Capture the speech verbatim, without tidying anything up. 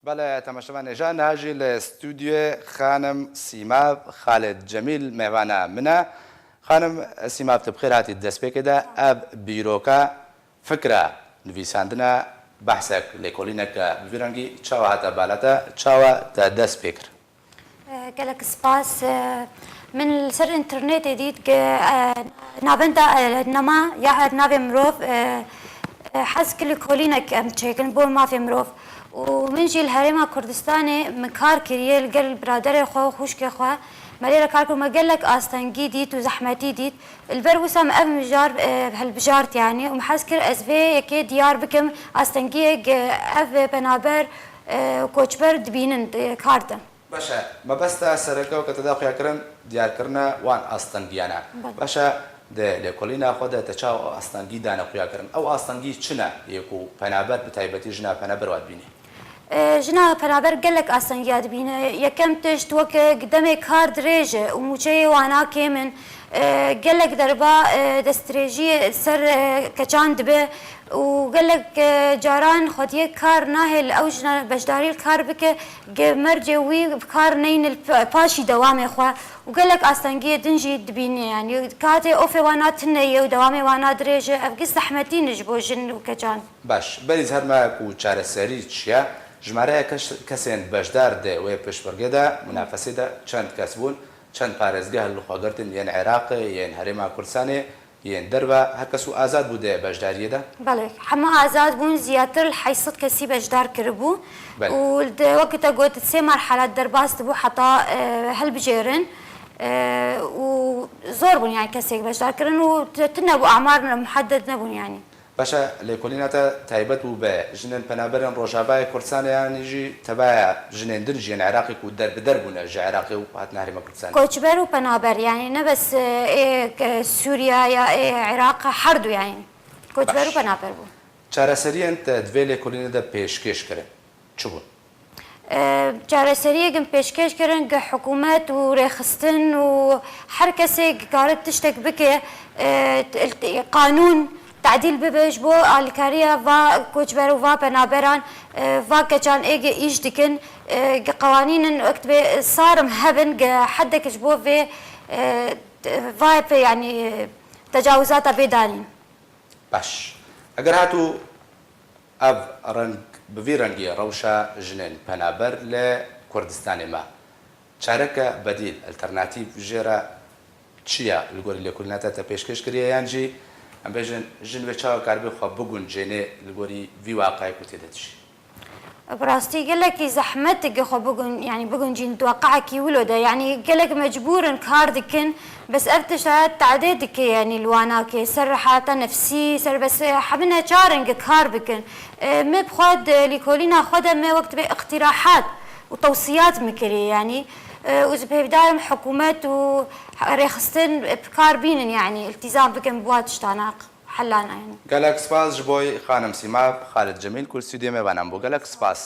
Bele, temaşevanê, ja niha jî li stûdyoyê xanim Sîmav Xalid Cemîl mêvana min e. Xanim Sîmav, tu bi xêr hatî destpêkê de. Ev bîroka, fikra nivîsandina behsek, lêkolînek bi vî rengî çawa hate bala te, çawa te dest pê kir? E, gelek spas. E, min li ser înternetê dît ku, e, navenda, e, nema ya navê mirov, e, e, hez kir lêkolînek em çêkin bo mafê mirov. Û min jî li Herêma Kurdistanê min kar kiriye li gel biraderê xwe û xwişkê xwe. Me lê re kar kir, me gelek astengî dît û zehmetî dît. Li ber wisa me ev mijar, e, hilbijart, yanî, û me hez kir ez vê yekê diyar bikim, astengiyek, e, ev penaber, e, koçber dibînin, e, kar din. Baş e, mebesta sereke weke te da xuya kirin, diyarkirina wan astengiyan e. Belê. Baş e, di lêkolîna xwe de te çawa astengî dane xuya kirin? Ew astengî çi ne yê ku penaber, bi taybetî jina penaber, wa dibînî? E, jina penaber gelek astengiya dibîne. Yekem tişt, weke demê kar dirêj e û mûçeyê wana kêm in. E, gelek derba, e, destdirêjiyê ser, e, keçan dibe û gelek, e, caran xwediyê kar nahêl ew jina beşdarî li kar bike, ge mercê wî bi kar neyne li pa-, paşî dewamê xwe û gelek astengiyê din jî dibîne. Yanî katê ofê wana tune ye û dewamê wana dirêj e, ev giş zehmetî ne ji bo jin û keçan. Baş, berî ez her me ku çareserî çi ye, jimareya kes-, kesên beşdar di wê piştbirgê de, munafesê de çend kes bûn, çend parêzgeh li xwe girtin, yên Iraqê, yên Herêma Kurdistanê, yên derve, her kes û azad bû di beşdariyê de? Belê, hema azad bûn, ziyatir li heyt sed kesî beşdar kiribû. Belê. Û di, wekî te got, sê merhela derbas dibû heta, e, hilbijêrin, e, û zor bûn, yani kesek beşdar kirin û tu-, tune bû, amar muhedded nebûn yani. Baş e, lêkolîna te taybet bû bi jinên penaberên Rojavayê Kurdistanê, yanî jî tevaya jinên din jî yên Iraqê ku derbider bûne ji Iraqê û hatine Herêma Kurdistanê? Koçber û penaber, yanî ne bes, e, ê, ke Sûriya ya ê Iraq, her du yanî. Koçber û Baş. Penaber bû. Çareseriyên te di vê lêkolînê de pêşkêş kirin çi bûn? E, çareseriyê gin pêşkêş kirin, gi hikûmet û rêxistin û her kesê gi kare tiştek bike, e, t-, t-, qanûn tedîl bibe ji bo alîkariya va koçber û va penaberan, e, va keçan ê gi îş dikin, e, gi qewanînin wek dibê sarim hebin, gi hedek ji bo vê, e, t-, va pe, yanî, tecawizata bê danîn. Baş. Eger hatû ev reng, bi vî rengî rewşa jinên penaber li Kurdistanê me, çareke bedîl, alternatîf jê re çi ye li gorî lêkolîna te, te pêşkêş kiriye, yan jî em bêjin jin wê çawa karibe xwe biguncêne li gorî vî waqayê ku tê de dijî? Bi rastî gelekî zehmet dike xwe bigun-, yanî biguncîn di weqayekî wilo de. Yanî gelek mecbûr in kar dikin, bes ev tişta tadê dike, yanî li wan nake, ser rehata nefsî, ser bes, e, hebine çar in gi kar bikin. E, me bi xwe di lîkolîna xwe de me wek dibê îqtîrahat û tewsiyat me kiriye, yanî, e, û ez pêvdar im hikûmet û rêxistin bi kar bînin, yanî îltîzam bikin bi wa tiştana, helana, yanî. Gelek spas ji bo xanim Sîma Xalid Cemîl ku li stûdyoyê me ve nan bû. Gelek spas.